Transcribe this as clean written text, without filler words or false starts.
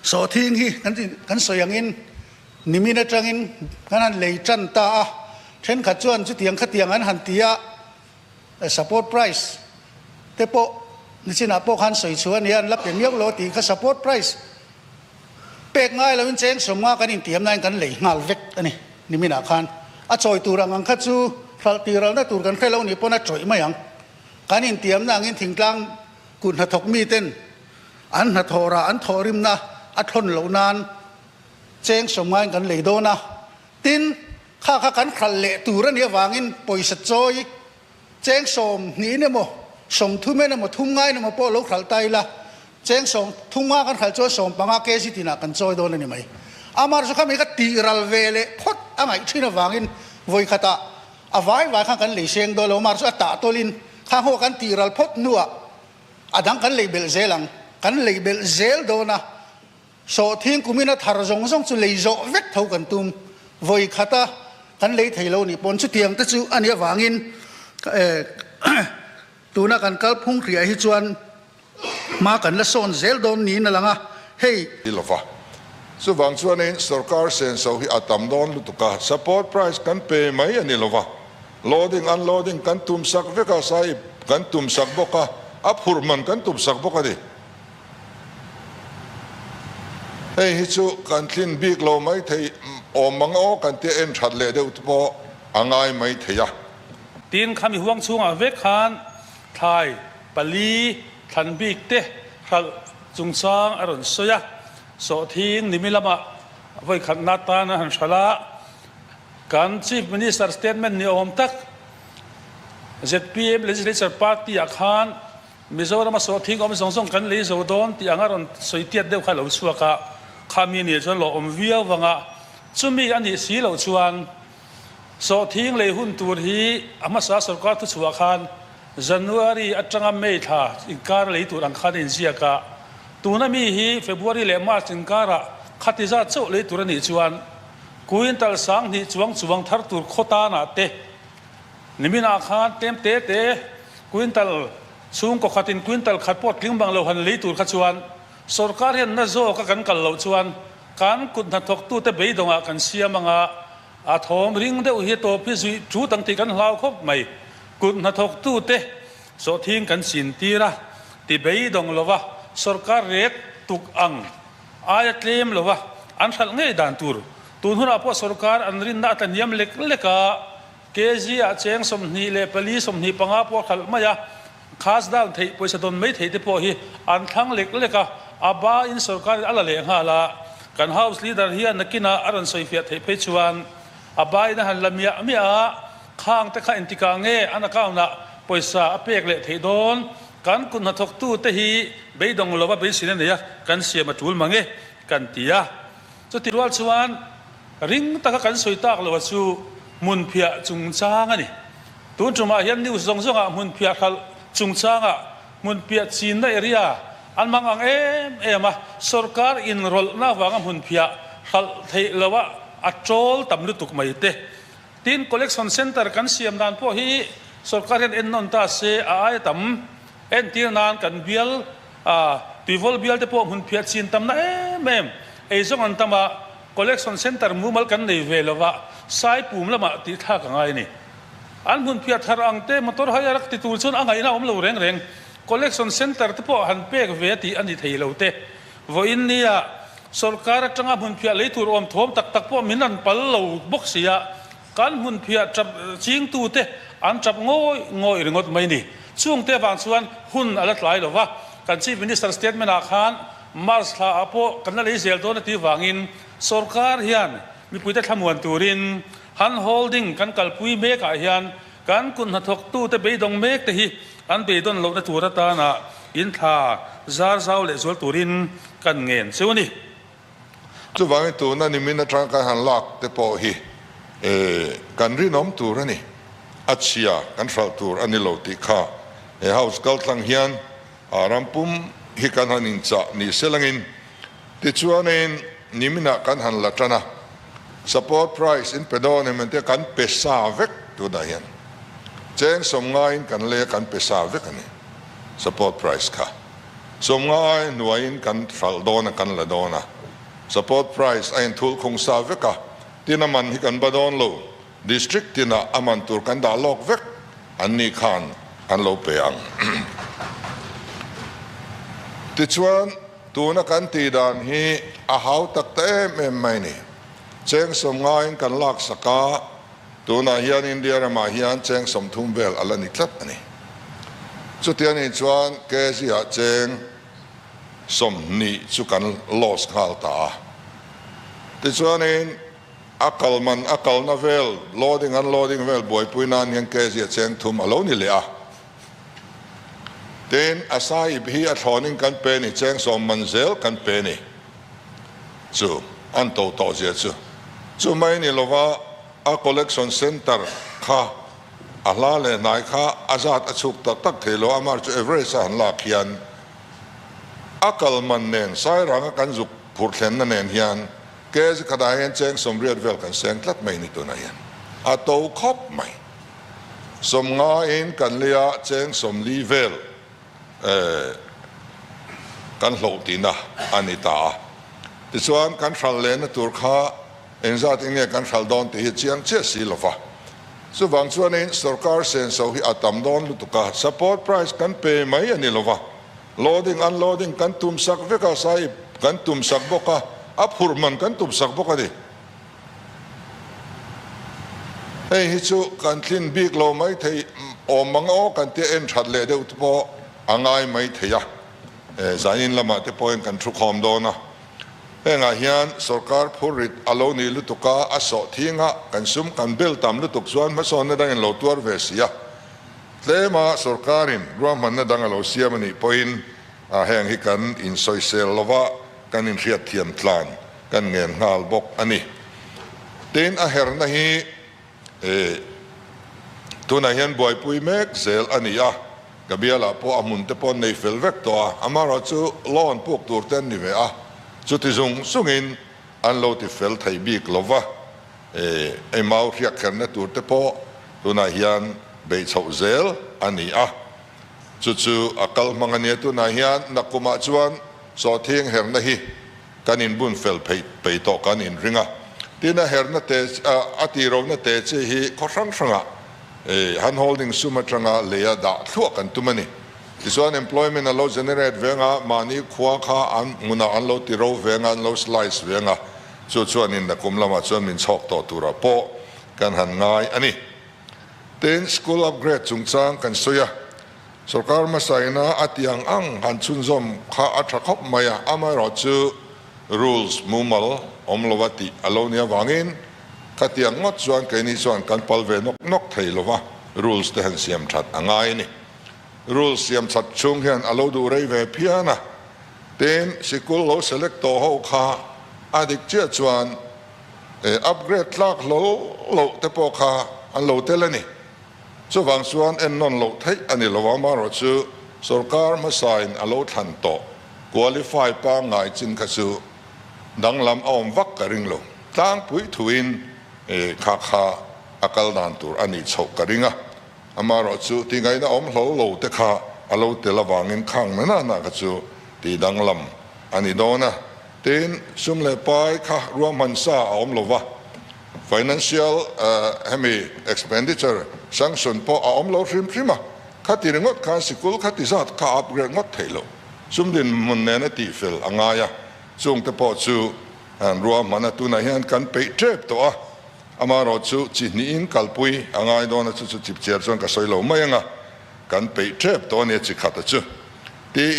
Sawhthing hi kan kan sawi angin nimin atangin kan han lei tan ta a, thenkhat chuan chutiang khatiang an han ti a, support price te pawh nichinah pawh khan sawi chhuah a nia, an la pe miau lo a tih kha support price pek ngai loin cheng sawmnga kan intiam nain kan lei nghal vek a ni niminah khan. A chawi tur ang ang kha chu hralh tiralna tur kan hre lo nih pawn a tawih mai ang. Kan intiamna angin thingtlang kut hnathawk miten an hnathawhrah an thawhrimna a thawn loh nan cheng sawmngain kan lei dawn a. Tin, kha kha kan hralh leh tur a nih avangin pawisa chawi cheng 20 in emaw, 30 in emaw, thum ngain emaw pawh lo hralh ta ila, cheng 30 nga kan hralh chuan 15 kg tinah kan chawi dawn a ni mai. Amaherawhchu khami kha tih ral ve leh phawt a ngaih thin avangin vawikhatah a vai vai khan kan lei seng dawn lo, amaherawhchu a tah tawlhin kha ho kan tih ral phawt hnuah a dang kan lei belh zel ang, kan lei belh zel dawn a, Sawhthing kumin a thar zawng zawng chu lei zawh vek tho kan tum. Vawi khata kan lei thei lo nih pawn chutiang te chu a nih avangin tuna kan kalphung hriah hi chuan hma kan la sawn zel dawn niin a lang a, hei. Ni lova. Chuvang chuanin sorkar senso hi a tam dawn lutuk a, support price kan pe mai a ni lova, loading unloading kan tum sak vek a, sahib kan tum sak bawk a, a phurh man kan tum sak bawk a ni. Hei hi chu kan tlin bik lo mai thei awm ang aw kan tia en that leh deuh te pawh a ngai mai thei a. Tin, khami huang chhungah vek khan thlai pali thlan bik te hralh chungchang a rawn sawi a, sawhthing nimi lamah vawikhatna tan a han hralh a, kan Chief Minister statement ni awm tak zpm Legislature Party ah khan Mizorama sawhthing awm zawng zawng kan lei zo dawn tih anga rawn sawi tiat deuh kha a lo chhuak a, khami nih chuan lawh awm viau vang a, chumi a nih si loh chuan sawhthing lei hun tur hi a hmasa sorkar thuchhuah khan January atanga May thla inkar lei tur ang khan a inziak a, tuna mi hi February leh March inkarah khati zat chauh lei tur a nih chuan quintal 2000 chuang chuang thar tur khaw tanah te Niminah khan tlem te te quintal chhungkaw khatin quintal khat pawh tling bang lo han lei tur kha chuan sorkar hian na zawka kan kal loh chuan kan kut hnathawktute beidawngah kan siam anga a thawm ring deuh hi tawp hi zuih thut ang tih kan hlau khawp mai. Kut hnathawktute sawhthing kan chin tir a, ti beidawng lova sorkar rek tuk ang aia tlem lova an hralh ngei dan tur tun hunah pawh sorkar an rinna a tlahniam lek lek a. Kg ah cheng 24, 25 pawh a khalh mai a, khas down theih pawisa dawn mai theih te pawh hi an thlang lek lek a, a ba in sorkar in a la leh nghal a, kan house leader hian nakinah a rawn sawifiah theih phei chuan a ba in a han la miah miah a, khang te kha engtikah nge an account ah pawisa a pek leh theih dawn, kan kut hnathawk tu te hi beidawng lova beiseina nei a kan siam a tul mang e kan ti a. Chuti rual chuan ring taka kan sawi tak lo a chu hmunphiah chungchang a ni. Tun tumah hian news zawng zawngah hmunphiah hralh chungchangah hmunphiah chinna area an hmang ang em em a, sorkar inrawlhna avanga hmunphiah hralh theih loha a tawl tam lutuk mai te. Tin, collection centre kan siam dan pawh hi sorkar hian ennawn ta se a aia tam entir nan kan bial a, tuivawl bial te pawh hmunphiah chin tamna em em eizawng an tam a, collection centre mumal kan nei ve lo va, Saipum lamah tih thlak a ngai a ni. An hmunphiah thar ang te motor hire a ti tur chuan a ngaihna a awm lo reng reng, collection centre te pawh han pek ve a tih a ni thei lo te. Vawiin nia sorkar atanga hmunphiah lei tur awm thawm tak tak pawh min an pal lo bawk si a, kan hmunphiah tap chingtute an tap ngawih ngawih ringawt mai ni. Chungte avang chuan hun a la tlai lo va, kan Chief Minister statement ah khan March thla ah pawh kan la lei zel dawn a tih vangin sorkar hian mipuite thlamuan turin han holding kan kalpui mek ah hian Kan kut hnathawktute beidawng mek te hi an beidawn lohna tur atana in thla zar zau leh zual turin kan ngen cheu a ni. Chuvangin tuna nimin atanga kan han lak te pawh hi kan rinawm tur a ni, a chhia kan hralh tur a ni lo tih kha he House kaltlang hian ram pum hi kan han inchah ni selangin tichuanin niminah kan han la tan a, Support price in pe dawn em entia kan pe sa vek tunah hian cheng sawm ngaiin kan lei a kan pe sa vek a ni support price kha. Sawmngai hnuaiin kan hralh dawn a, kan la dawn a. Support price a inthul khung sa vek a, tin a man hi kan ba dawn lo. District tinah a man tur kan dah lawk vek an ni khan an lo pe ang. Tichuan, tuna kan tih dan hi a hau tak ta em em mai ni. Cheng sawmngaiin kan lak sak a, tunah hian India ramah hian cheng 30 vel a la ni tlat a ni. Chuti a nih chuan kg-ah cheng 20 chu kan loss nghal ta a. Tichuanin a kal man a kalna vel, loading unloading vel buaipui nan hian kg-ah cheng 3 a lo ni leh a. Tin, a sahib hi a thlawnin kan pe ni, cheng 10 man zel kan pe ni. Chu an to tawh zia chu. Chu mai ni lova a collection centre kha a hla leh hnai kha a zat a chhuk tak tak thei lo, amah chu average a han lak hian a kal man nen Sairanga kan zuk phurh thlenna nen hian kg khatah hian cheng 80 vel kan seng tlat mai ni tunah hian a to khawp mai. 50 in kan lei a cheng 40 vel kan hloh tihna a ni ta a. Tichuan kan hral lehna tur kha engzat in nge kan hral dawn tih hi chiang chiah si lo va. Chuvang chuanin sorkar senso hi a tam dawn lutuk a, support price kan pe mai a ni lo va, loading unloading kan tum sak vek a, sahib kan tum sak bawk a, a phurh man kan tum sak bawk a ni. Hei hi chu kan tlin bik lo mai thei awm ang aw kan tia en that leh deuh te pawh a ngai mai thei a, zanin lamah te pawhin kan thu khawm dawn a. Hengah hian sorkar phurrit a lo nih lutuk a, a sawh thing a, kan sum kan bel tam lutuk chuan hmasawnna dangin lo tuar ve si a. Tlema sorkarin ruahmanna dang a lo siam a nih pawhin heng hi kan insawisel lova kan inhriatthiam tlan kan ngen nghal bawk a ni. Tin, a herna hi tunah hian buaipui mek zel a ni a, ka bialah pawh a hmun te pawh an nei fel vek tawh a, amaherawhchu loan puk tur te an ni ve a, chuti zung zungin an lo ti fel thei bik lo va, ei mau hriak kherna tur te pawh tunah hian beih chhoh zel a ni a, chu chu a kal hmang a nia. Tunah hian nakumah chuan sawhthing herna hi kan inbun fel phei pei tawh kan inring a, tin a herna te a tihrohna te chi hi khaw hrang hrangah hand holding sum atanga leia dah thluah kan tum a ni. Tichuan employment a lo generate veng a, mahni khua kha an hmunah an lo tiro veng a, an lo slice veng a, chu chuanin nakum lamah chuan min chhawk tawh turah pawh kan han ngai a ni. Tin school upgrade chungchang kan sawi a, Sorkar hmasa ina a ti ang ang han chhunzawm kha a tha khawp mai a, amaherawh chu rules mumal awm lo a tih a lo nih avangin khatiang ngawt chuan keini chuan kan pal ve nawk nawk thei lo va, rules te han siam that a ngai a ni. Rules siam that chhung hian a lo duh rei ve phian a, tin sikul lo select tawh ho kha a dik chiah chuan upgrade tlak hlawl loh te pawh kha an lo tel a ni. Chuvang chuan ennawn loh theih a ni lo a, amaherawhchu sorkar hmasain a lo thlan tawh qualify pangngai chin kha chu danglam a awm vak ka ring lo. Tlangpui thuin kha kha a kal dan tur a nih chhoh ka ring a, amaherawhchu tingaihna awm hlawl lo te kha a lo tel avangin khang na na na kha chu tih danglam a ni dawn a. Tin, sum leh pai kha ruahman sa a awm lo va, financial hemi expenditure sanction pawh a awm lo hrim hrim a, khati ringawt khan sikul khati zat kha a upgrade ngawt theih loh. Sum dinhmun nena tihfel a ngai a, chungte pawh chu ruahman a tunah hian kan peih tep tawh a, amaherawh chu chi hnihin kalpui a ngai dawn a, chu chu chipchiar chuan ka sawi lo mai ang a, kan peih tep tawh a nia chi khata chu. Tiin.